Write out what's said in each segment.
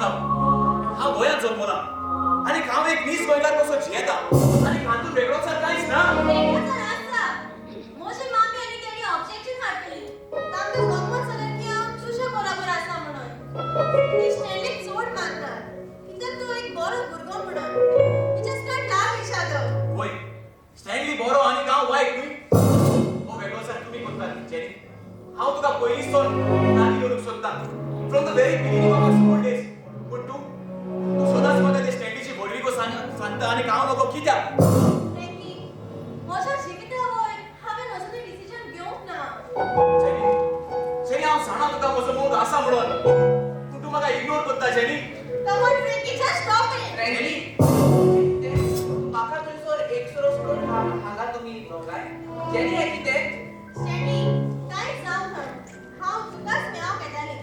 जाव, हांव गोंयांत जल्मला आनी हांव एक नीज गोंयकार कसो जियेता आनी हातूंत वेगळोचार कांयच ना. वेगळोचार आसा. म्हजी मामी आनी तेणी ऑब्जेक्शन हाडटली. तांकां गमत जालें की हांव तुज्या बरोबर आसा म्हणून. ती स्टॅनलीक चड मानतात कित्याक तो एक बरो भुरगो म्हणून. We just can't love each other. वय, स्टॅनली बरो आनी हांव वायट न्हय. हो वेगळोचार तुमी करता जेनी. हांव तुका पयलींच सावन लागीं दवरूंक सोदतां, from the very beginning of our school days. पूण तूं तूं सदांच म्हाका ते स्टॅनलीची व्हडविको सांगता आनी हांव नको कित्याक? फ्रँकी, म्हज्या जिविता वयर हांवें अजुनूय डिसिजन घेवंक ना. जेनी, जेनी, हांव जाणा तुका म्हजो मोग आसा म्हणून, पूण तूं म्हाका इग्नोर करता jenny. Come on, Frankie, just stop it. Jenny. म्हाका थंयसर एकसुरो सोडून हांगा तुमी दोगांय. जेनी, हें कितें? स्टॅनली, कांयच जावंक ना. हांव तुकाच मेळोवंक येतालें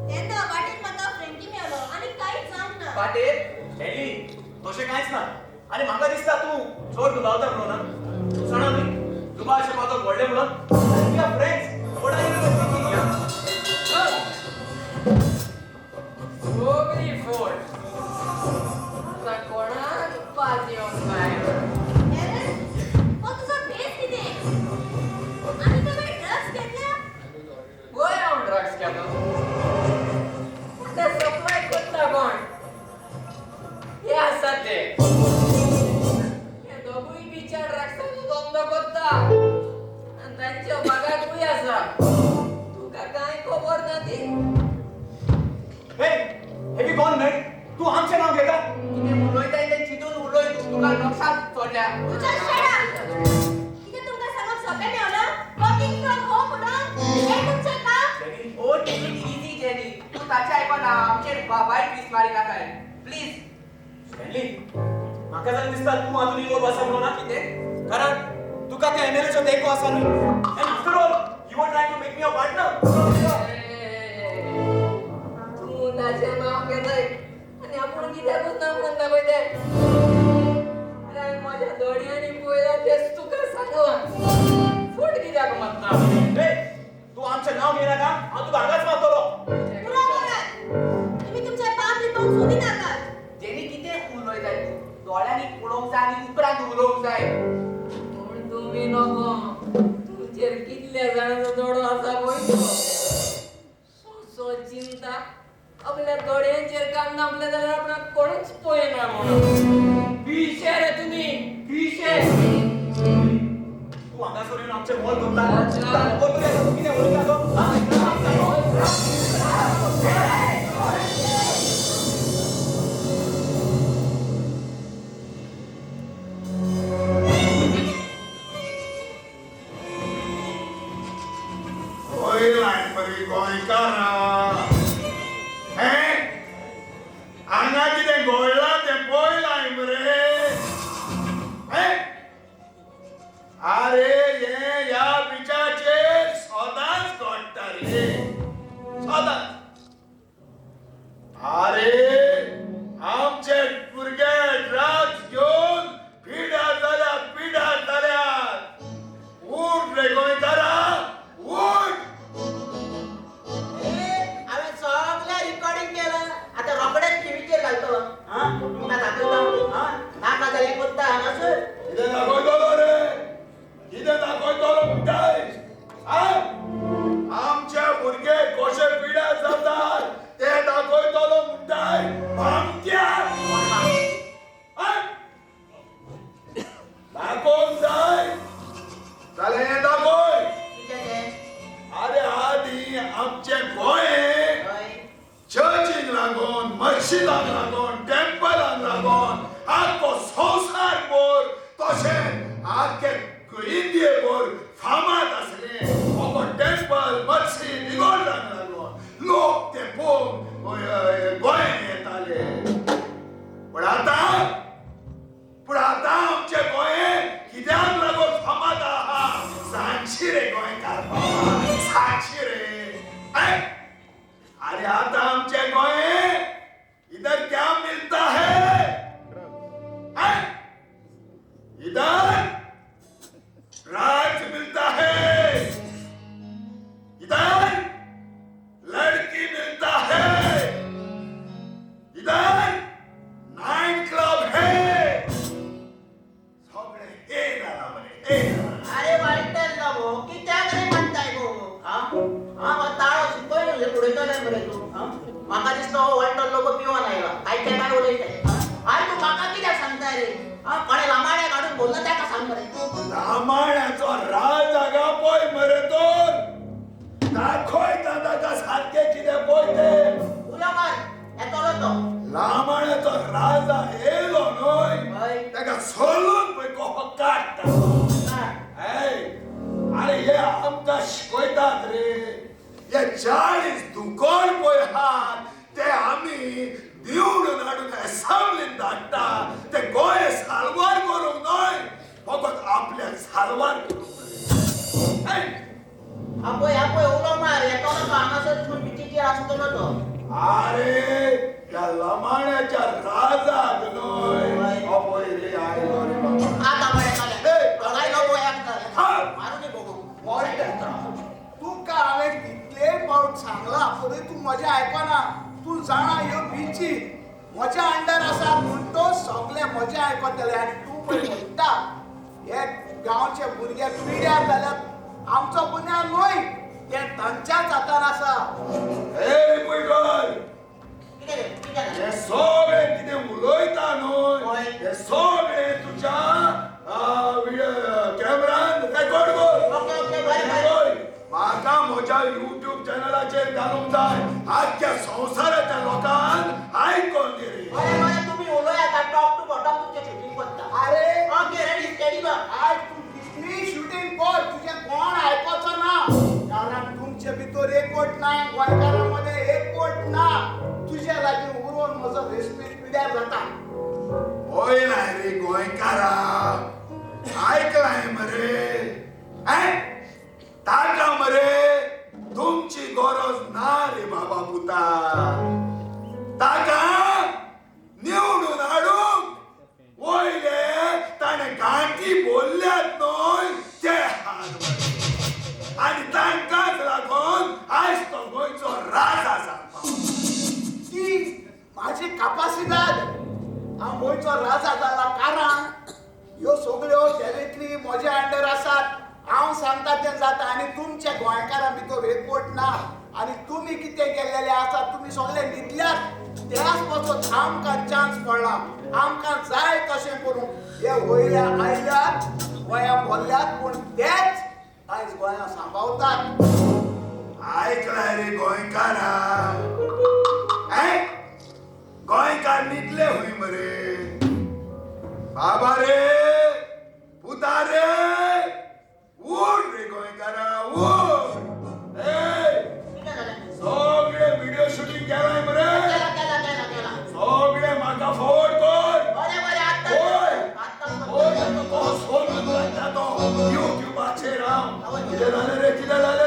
तेन्ना वाटेर म्हाका फ्रँकी मेळ्ळो आनी कांयच जावंक ना. वाटेर? स्टॅनली, तशें कांयच ना आनी म्हाका दिसता तूं चड दुबावता म्हणून. हा, तूं जाणा न्हय दुबावाचें पातक व्हडलें म्हणून. We are friends. What are you thinking, yeah? सगळी फोड. आतां कोणाक पाज येवंक जाय? एरन, हो तुजो भेस कितें? आनी तुवें ड्रग्स घेतल्या? गोंय हांव ड्रग्स घेता? आतां सप्लाय करता कोण? हे आसा ते, हे दोगूय बिचार ड्रग्साचो धंदो करता आनी तांच्या भागाकूय आसा. तुका कांय खबर ना ती. Hey, have you gone mad? तूं आमचें नांव घेता? कितें उलयताय तें चिंतून उलय तूं. तुका नक्षात चडल्या. तुज्या shut up! कितें तुमकां सांगप सोंपें मेवलां वर्किंग फ्रॉम होम म्हणून? हें तुमचें काम? Jenny. Oh, take it easy, jenny. तूं ताचें आयकना. आमचेर वायट वीस मारी नाकाय, प्लीज. स्टॅनली, म्हाका जाल्यार दिसता तूं आजून इवोल्व आसा म्हणून. हा. कितें? कारण तुका त्या एमएलएचो तेंको आसा न्हय? And after all, you are trying to make me a partner. तूं ताचें नांव घेताय आनी आपूण कित्याकूच ना म्हणून दाखयताय. अरे, हांवें म्हज्या दोळयांनी पळयलां तेंच तुका सांगलां. फट कित्याक मारता? ए, तूं आमचें नांव घेयनाका, हांव तुका हांगाच मारतलो. पुरो करात. तुमी तुमचें पाप लिपोवंक सोदी नाकात. जेनी, कितें उलयताय तूं? दोळ्यांनी पळोवंक जाय आनी उपरांत उलोवंक जाय. पूण तुमी नको. तुमचेर कितल्या जाणांचो दोडो आसा पळय तो. सो चिंता आपल्या दोळयांचेर काम नापलें जाल्यार आपणाक कोणूच पळयना म्हणून. पिशे रे तुमी, पिशे. तूं हांगासर येवन आमचें मोल करता? तुका खबर तरी आसा तूं कितें उलयता तो? हा? पयलाय मरे गोंयकारा, हें हांगा कितें घडलां तें पळयलाय मरे हें. आरे, हें ह्या बिचाचेर सदांच घडटा रे, सदांच. आरे, आमचे भुरगे ड्रग्स घेवन पिड्यार जाल्यात, पिड्यार जाल्यात. उठ रे गोंयकारा, उठ. हांवें सगळें रिकॉर्डिंग केलां. आतां रोखडेंच टिवीचेर घालतलो. हा? तुमकां दाखयता. हा? नाका जाल्यार कोत्ता हांगासर. कितें दाखयतलो रे? कितें दाखयतलो म्हणटाय? आमचे भुरगे कशे पिड्यार जातात ते दाखयतलो म्हणटाय भामट्या? दाखोवंक जाय जाल्यार हें दाखय. कितें तें? अरे, आदी आमचे गोंय चर्चीक लागून, मस्जिदाक लागून, टेम्पलाक लागून आख्खो संवसार भर तशें आख्खे इंडिये भर फामाद आसलें. अगो टेम्पल, मस्जिद, इगोर्जांक लागून लोक ते पळोवंक गोंयांत येताले. पूण आतां आमचे गोंय कित्याक लागून फामाद आहा सांगशी रे गोंयकार बाबा, सांगशी रे ऐ? अरे, आता आमचे गोंय इधर क्या मिलता है, हैं? इधर ड्रग्स मिलता है. सोडला ताका सांग मरे. रामायणाचो राजा गा पळय मरे तर दाखयता ताका सारकें कितें पळय तें. उलो मार, येतलो तो. लामाण्याचो राजा येयलो न्हय, हय. ताका सोलून पळय कसो काडटा. अरे हे आमकां शिकयतात रे, हे 40 दुकोळ पळय आहात ते आमी निवडून हाडून एसेंब्लीन धाडटा ते गोंय साल्वार करूंक न्हय, फकत आपल्याक साल्वार करूंक. आपय आपय उलो मार, येतलो तो हांगासर थंय बिचीचेर आसतलो तो. अरे त्या लमाण्याच्या राजाक न्हय, अपय रे आयलो रे बाबा. आतां मरे दोगांय लोक मारून बघू. तुका हांवें कितले फावट सांगलां तरी तूं म्हजें आयकना. तूं जाणा ह्यो बिची म्हज्या अंडर आसा म्हूण तो सगळे म्हजें आयकतले. आनी तूं पळय म्हणटा हे गांवचे भुरगे पिड्यार जाल्यार आमचो गुन्यांव न्हय, ते तांच्याच हातान आसा. हे सगळे कितें उलयता न्हय हे सगळे तुज्या कॅमेरान रेकॉर्ड कर. म्हाका म्हज्या युट्यूब चॅनलाचेर घालूंक जाय, आख्ख्या संवसाराच्या लोकांक आयकोन दी रे. तुमी उलयात, टॉप टू बॉटम तुमचें शुटींग करता. अरे ओके रेडी स्टेडी बा. आज तूं कितली शुटींग कर, तुजें कोण आयकोचो ना, कारण तुमचे भितर एकवट ना, गोंयकारां मदें एकवट ना. तुज्या लागीं उरोवन म्हजो रेस्पेद पिड्यार जाता. पळयलाय रे गोंयकारा, आयकलाय मरे? ताका मरे तुमची गरज ना रे बाबा पुता. ताका निवडून हाडूंक वयले ताणें गांठी बोल्ल्यात न्हय ते हात मरे, आनी तांकांच लागून आयज तो गोंयचो राजा जावपा. ती माझी कापासिदाद हांव गोंयचो राजा जाला, कारण ह्यो सगळ्यो टेरिटरी म्हज्या अंडर आसात. हांव सांगता तें जाता. आनी तुमच्या गोंयकारां भितर एकवट ना, आनी तुमी कितें केल्लेले आसात, तुमी सगळे न्हिदल्यात त्याच पासत आमकां चान्स पडला, आमकां जाय तशें करूंक. हे वयल्या आयल्यात गोंया भरल्यात, पूण तेच आयज गोंया सांबाळतात. आयकलाय रे गोंयकारा, गोंयकार न्हिदले हूंय मरे बाबा रे पुता रे. उठ रे गोंयकारा उठ. सगळे व्हिडिओ शुटींग केलाय मरे, सगळे म्हाका फॉरवर्ड कर. तो सोडून घालता तो युट्यूबाचेर. हांव कितें जालें रे, कितें जालें?